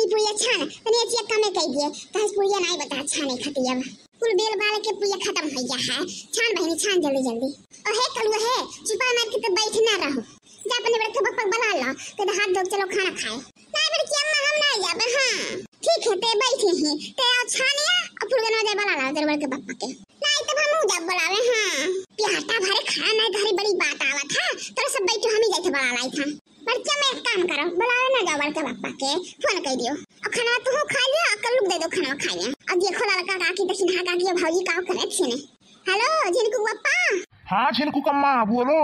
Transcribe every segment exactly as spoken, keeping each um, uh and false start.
पुड़िया छान, तनी एचिया कमे कइ दिए, काहे से पुड़िया नाई बता छाने खातिर अब। कुल बेल बाल के पुड़िया खतम होइ गया है। छान बहिनी, छान जल्दी जल्दी। अहे कलुआ हे, चुपा मार के तो बैठ ना रहो। जा अपने बड़के पप्पा के बुला ला, कह दे हाथ धो के चलो खाना खाए। नाई बड़की अम्मा, हम नाई जाबे, हाँ। ठीक है, ते बैठे ही, ते आओ छानिया, और फुलगनवा जाए बुला ला तेरे बड़के पप्पा के। नाई तब हम जाब बुलावे, हाँ। प्याटा भरे खाना नाई, घरे बड़ी बात आवत है, तोरा सब बैठो, हम ही जाए थे बुला लाई था। बड़के अम्मा एक काम करो, बुलावे ना जाओ बड़के पप्पा के, फोन कर दियो। और खाना तू खा लिया, और कल्लू के दे दो खाना खा लिया। और देखो लड़का काकी, देखी नहा काकी, भौजी का करे छीने। हेलो, झिनकू पप्पा। हाँ, झिनकू कम्मा, बोलो।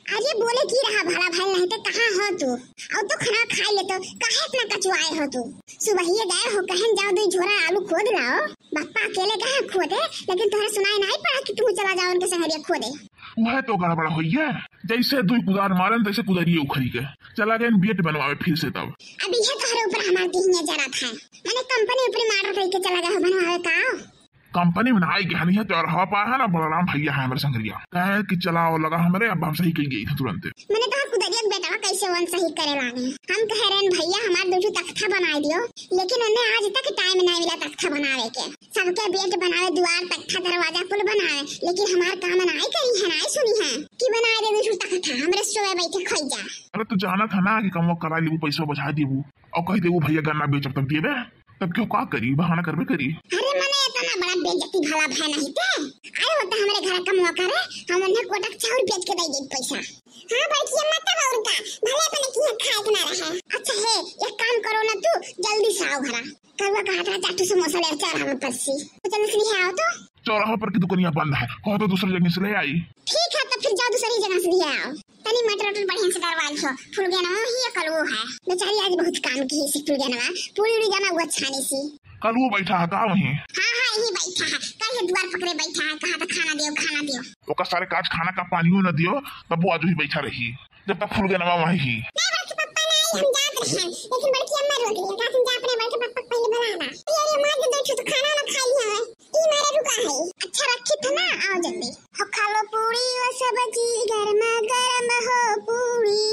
अरे, बोले की रहा, भला भाई नहीं तो कहाँ हो तू? और तो खाना खाई ले तो काहे इतना कचुआए हो तू? सुबहिए गए हो, कहन जाओ दो झोरा आलू खोद लाओ। पप्पा अकेले कहाँ खोदे, लेकिन तोहरा सुनाई नहीं पड़ा कि तू चला जाओ उनके संगरिया खोदे? वह तो गड़बड़ होई है, जैसे दुई कुदार मारन तैसे कुदरिए उखड़ी के चला गए बेट बनवावे फिर से तब। अब यह तोहरे ऊपर हमार दिहिया जरत है, मैंने कंपनी ऊपर मार रही के चला गए हो बनवावे का? कंपनी में ना आई के हनी है, तो हवा पा है ना, बलराम भैया है हमारे संगरिया। कहे कि चलाओ लगा हमरे, अब हम सही कही गई थे तुरंत। मैंने कहा कुदरिया के बेटवा कैसे वन सही करे लागे। हम कह रहे हैं भैया हमारे दो ठो तख्ता बना दियो, लेकिन उन्हें आज तक टाइम नहीं मिला तख्ता बनावे के। सबके बेट बनावे, दुआर तख्ता दरवाजा कुल बनावे, लेकिन हमार काम नहीं करी है, नहीं सुनी है कि बनाए दे दो ठो तख्ता, हमरे सोए बैठे खाई जा। अरे तू जाना था ना कि कमवा करा लेबू, पैसा बचा देबू और कह देबू भैया गन्ना बेचब तब देबे। तब क्यों का करी, बहाना करबे करी। अरे मने इतना बड़ा बेइज्जती भला भय नहीं ते। अरे होता हमरे घर कमवा करे, हम उन्हें कोटक चाउर बेच के दे दे पैसा। हाँ बड़की अम्मा तब और का, भले अपने की खाए के ना रहे। अच्छा है, एक काम करो ना तू, जल्दी से आओ घरा। करुआ कहा था चाटू समोसा ले चार हमें पस्सी। तो चल इसलिए आओ तो। चौराहा पर की दुकानिया बंद है, कहो तो दूसरी जगह से ले आई। ठीक है, तो फिर जाओ दूसरी जगह से ले आओ। तनी मटर उटर बढ़िया से डरवा लियो, फुलगेनवा ही या कलवो है। बेचारी आज बहुत काम की है, फुलगेनवा पूरी उड़ी जाना हुआ छानी सी। कलवो बैठा है का वहीं? हाँ, हाँ, यही बैठा है, कल ये द्वार पकड़े बैठा है, कहा था खाना दियो, खाना दियो। ओका सारे काज खाना का पानियो न दियो, तब वो आज भी बैठा रही, जब तक फुलगेनवा वहीं ही। नहीं, बड़के पप्पा ना आई, हम जात रहे हैं, लेकिन बड़की अम्मा रोक रही है, कहा तुम जा अपने बड़के पप्पा को पहले बुला ला। ये रे माँ, जो दो ठो तो खाना ना खा लिया है। ई मारे रुका है। अच्छा रखी था ना, आओ जल्दी। हो खा लो पूरी ओ सब्जी, गरमा गरम हो पूरी।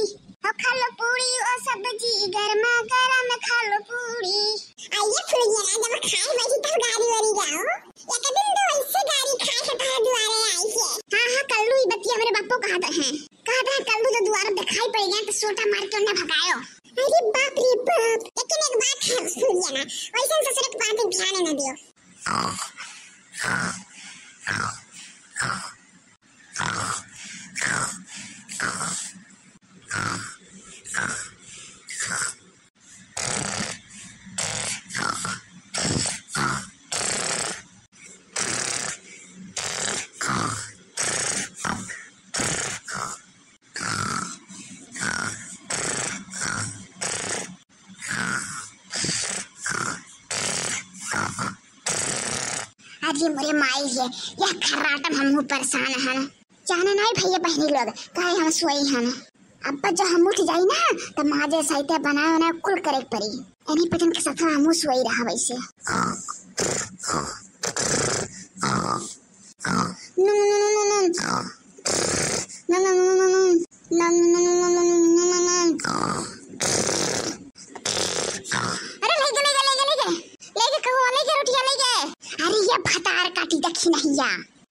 हो खा लो पूरी ओ सब्जी, गरमा गरम खा लो पूरी। आइए फुलगेना, जब खाए बैठी तब गारी वारी गाओ। एक दिन तो ऐसे गारी खाए के तोहरे दुआरे आई है। हाँ, हाँ, कल्लू ई बतिया हमरे बापो कहत है। कहत है कल्लू जो दुआरे दिखाई पड़ गया तो सोटा मार के उन्हें भगायो। अरे बाप रे बाप। लेकिन एक बात है फुलगेना, वैसे ससुर के बात ध्यान न दियो। अरे मोरे माई रे, यह खर्राटन हमहू परेशान हन। जाने नाई भैया बहिनी लोग, काहे हम सोई हन। अब जो हम उठ जाई ना, त माजे साइते बनाए उनाए कुल करे के पड़ी। इन्हीं पटन के साथ हमहू सोई रहा वैसे। नुन, नुन, नुन, नुन, नुन। नुन, नुन, नुन, नुन, नुन। नुन, नुन, नुन, नुन, नुन, नुन, नुन। अरे, ले गे, ले गे, ले गे, ले गे। ले गे, कहूँ ले गे, रोटियाँ ले गे। अरे, ये भतार काटी देखी नहीं या।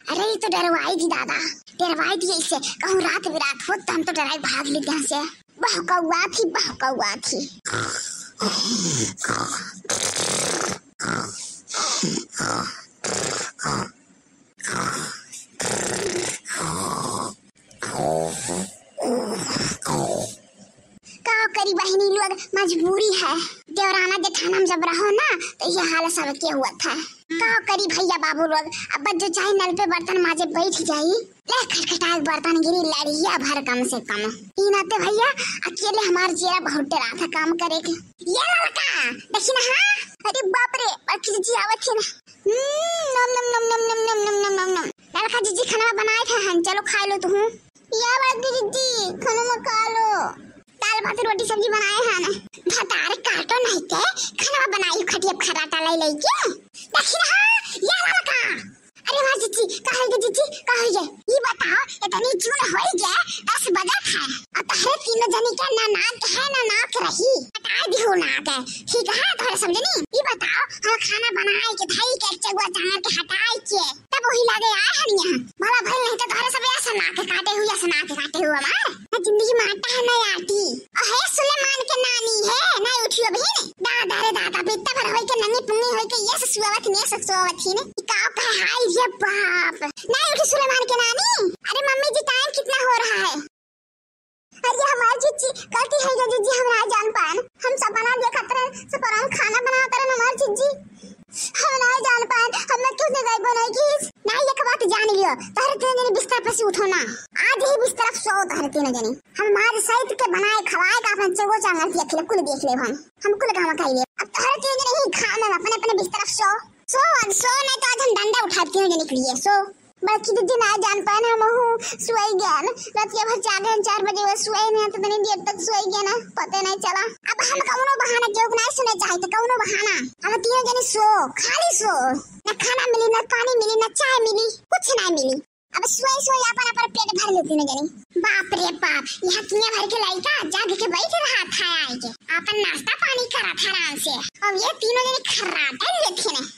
अरे, ये तो डरवाई थी दादा, डरवाई थी इसे। कहूँ रात बिरात हो, त हम तो डराई भाग ली यहाँ से। बहकौआ थी, बहकौआ थी। का करी बहिनी लोग, मजबूरी है। देवराना जेठाना में जब रहो ना, तो ये हाल सबके हुआ था। का करी भैया बाबू लोग, अब जो चाहे नल पे बर्तन माजे बैठ जाई, ले खटखटाए बर्तन गिरी लड़िया भर कम से कम। ई नाते भैया, अकेले हमार जियरा बहुत डरा था काम करे के। ये लड़का, देखी ना, हाँ? अरे बाप रे, बड़की जीजी आवत है ना। हम्म, नम, नम, नम। लड़का जीजी खाना बनाए था हन, चलो खा लो तुहूँ। या बड़की जीजी, खाना में खा लो। दाल भात रोटी सब्जी बनाए हन। भतार काटो नहीं के, खाना बनाई खटिया खराटा लाई लाई के। देखी ना, हाँ? ये लड़का। अरे वाह जीजी, का है गे जीजी, का है गे? ई बताओ, इतनी जून होई गे, दस बजत है, और तहरे तीनों जनी के ना नाक है ना नाक रही। हटा दिहो नाक है, ठीक है, तोहरे सब जनी, ई बताओ, हम खाना बनाए के, धई के, चौवा चांगर के हटाए के, तब वही लागे आए हन यहाँ। भला भइल नहीं तो तोहरे सब ऐसा नाक काटे हुए, ऐसा नाक काटे हुए हमार। ना जिंदगी में आटा है, ना आटी। अहे सुलेमान के नानी है, ना उठियो बहिन। दादा रे दादा, बेटा भर होई के नंगी पुंगी होई के ये से सुआवत ने, से सुआवत ही ने। ई का कहे, हाय रे बाप। ना उठी सुलेमान के नानी। अरे मम्मी जी, टाइम कितना हो रहा है? अरे हमार जिज्जी, गलती हो गया जिज्जी, हम ना जान पाएन। हम सपना देखत रहन, सपना में खाना बनावत रहन हमार जिज्जी। हम ना जान पाएन, हमें क्यों से गई बनाई की? ना, एक बात जान लियो, तहरे तीनों जनी बिस्तर पर से उठो ना। आज ही बिस्तर पर सो तहरे तीनों जनी। हम आज सहित के बनाए खवाए का अपन चौवा चांगर के खिले कुल देख लेब हम। हम कुल काम कर लेब। अब तहरे तीनों जनी ही खाना अपने अपने बिस्तर पर सो। सो, सो, नहीं तो आज हम डंडा उठा के तीनों जनी के लिए। सो। बड़की दीदी ना जान पाएन, हम हूँ सोई गएन। रात के भर जागेन, चार बजे वो सोए नहीं, तो इतनी देर तक सोई गएन, पते नहीं चला। अब हम कौनो बहाना केहू के नहीं सुने चाहे, तो कौनो बहाना। हम तीनों जनी सो, खाली सो। न खाना मिली, न पानी मिली, न चाय मिली, कुछ नहीं मिली। अब सोई सोई अपन अपन पेट भर लेती न जनी। बाप रे बाप, यहाँ दुनिया भर के लड़का जाग के बैठ रहा था आए के, अपन नाश्ता पानी करा था आराम से। अब ये तीनों जनी खर्राटा लेती न।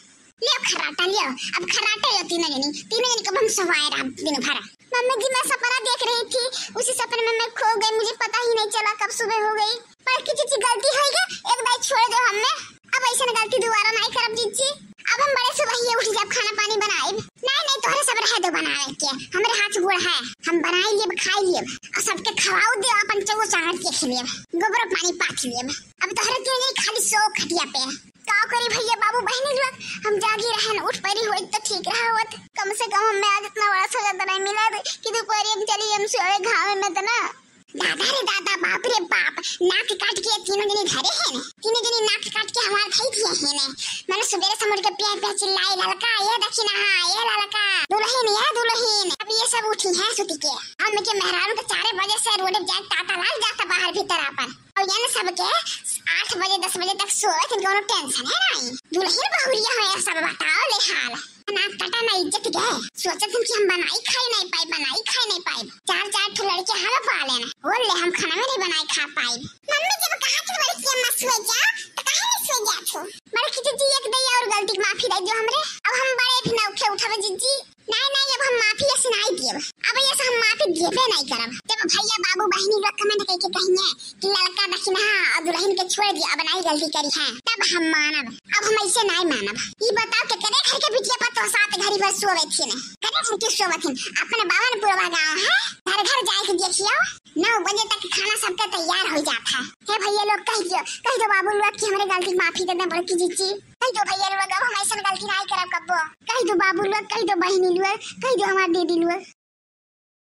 लियो खर्राटा लियो, अब खर्राटा लियो तीनों जनी, तीनों जनी कब हम सोवाए रहा दिन भर। मम्मी जी, मैं सपना देख रही थी, उसी सपने में मैं खो गई, मुझे पता ही नहीं चला कब सुबह हो गई। बड़की जिज्जी, गलती हो गई, एक दाई छोड़ दो हमें, अब ऐसे गलती दोबारा नहीं करब जिज्जी। अब हम बड़े सुबह ही उठ जाब, खाना पानी बनाएब। नहीं नहीं, तोहरे सब रहे दो बनावे के, हमरे हाथ गोड़ है, हम बनाई लेब, खाई लेब, और सबके खवाऊ दे, अपन चौवा चांगर के खिलेब, गोबरो पानी पाथ लेब। अब तोहरे के लिए खाली सो खटिया पे। का करी भैया बाबू बहनी लोग, हम जागी रहन, उठ पड़ी होई तो ठीक रहा होत। कम से कम हमें आज इतना बड़ा सजा तो नहीं मिला कि दोपहर में चली हम सोए घाम में तो ना। दादा रे दादा, बाप रे बाप, नाक काट के तीनों जनी धरे हैं ने। तीनों जनी नाक काट के हमार धई दिए हैं ने। मैंने सुबेरे से मुड़ के पिया पिया चिल्लाई, "ललका, ये देखी ना, ये ललका, दुल्हन, ये दुल्हन।" अब ये सब उठी हैं सुती के। अब मैं के मेहरारू के चार बजे से रोड पे जाए ताता लाग जाता बाहर भीतर आपन। और ये न सबके आठ बजे, दस बजे तक सोए, इनके कोनो टेंशन है नहीं। दुल्हन बहुरिया हो ये सब, बताओ ले हाल। ना कटा ना इज्जत गए। सोचत हन कि हम बनाई खाई नहीं पाई, बनाई खाई नहीं पाई। चार चार ठो लड़के हम पाले ना, बोल ले हम खाना में नहीं बनाई खा पाई। मम्मी जब कहा कि लड़की अम्मा सो जा, तो काहे नहीं सो जा तू? बड़की जिज्जी एक दई और गलती की माफी दे दो हमरे। अब हम बड़े भी ना उठे उठावे जिज्जी। नहीं नहीं, अब हम माफी ऐसे नहीं दिए। अब ये से हम माफी देबे नहीं करब। जब भैया बाबू बहनी लोग कमेंट करके कहिए कि लड़का दखिनहा और दुल्हन के छोड़ दिया, अब नहीं गलती करी है, तब हम मानब। अब हम ऐसे नहीं मानब। ई बताओ कि करे घर के बिटिया पर तो सात घड़ी भर सोवे थी ने, करे घर के सोवे थी। अपने बावन पुरवा गाँव है, घर घर जाए के देखियो, नौ बजे तक खाना सबका तैयार हो जाता है। हे भैया लोग कह दियो, कह दो बाबू लोग कि हमरे गलती माफी दे दे बड़की जिज्जी। कह दो भैया लोग, अब हम ऐसा गलती नहीं करब कब्बो। कह दो बाबू लोग, कह दो बहनी लोग, कह दो हमार दीदी लोग।